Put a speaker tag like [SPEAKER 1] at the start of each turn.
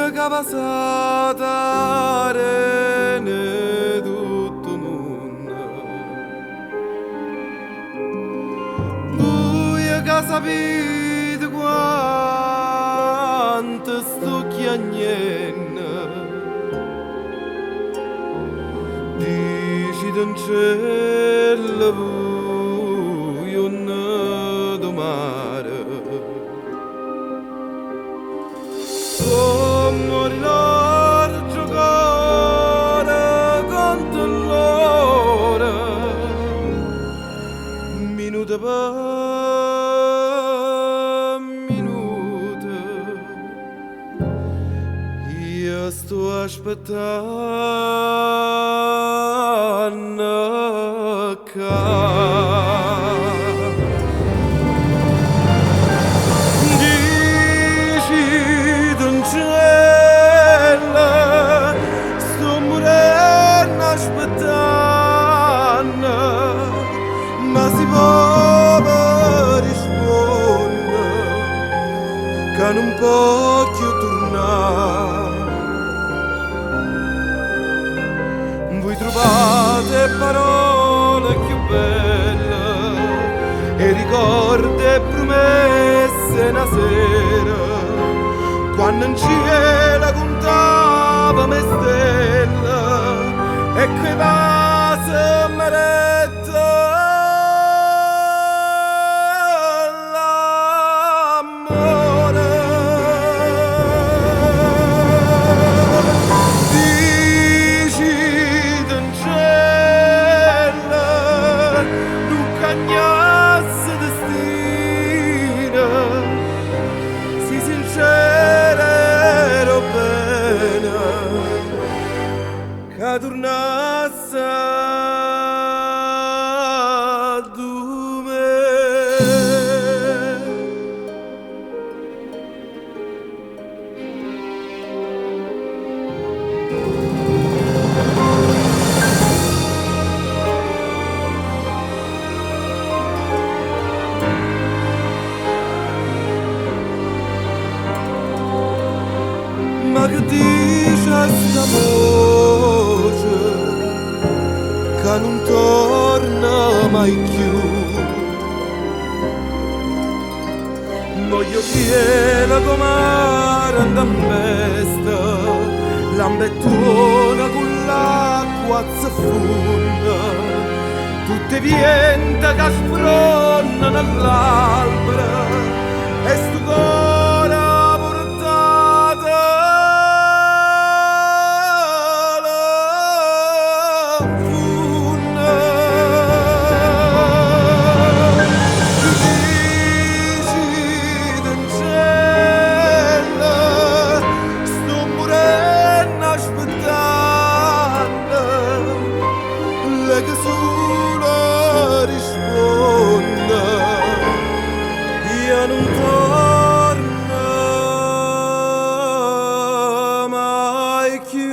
[SPEAKER 1] Vuje che vasate arene tutto mondo, Vuje che sapete quanto sto chiagnendo, Dicite in cielo voi un domare. Come l'orgio cuore contro l'ora, minuto per minuto, io sto aspettando qua. Dicite in cielo, sto morendo aspettando, ma si può rispondere che non può più tornare. Voi trovate parole più belle e ricordi e promesse una sera, quando in cielo contava me stelle e che vaso meretta l'amore. Dicite in cielo, non cagnasse destino, si sincero ero bene, che tornasse a me. Ma che dice sta voce che non torna mai più? Voglio cielo come in tempesta, lambettona con l'acqua zaffunna, tutte viente che sfronnano all'albero e sto cuore portato alla funna. Dicite in cielo, sto morendo aspettando, lei che solo risponde, io non torno mai più.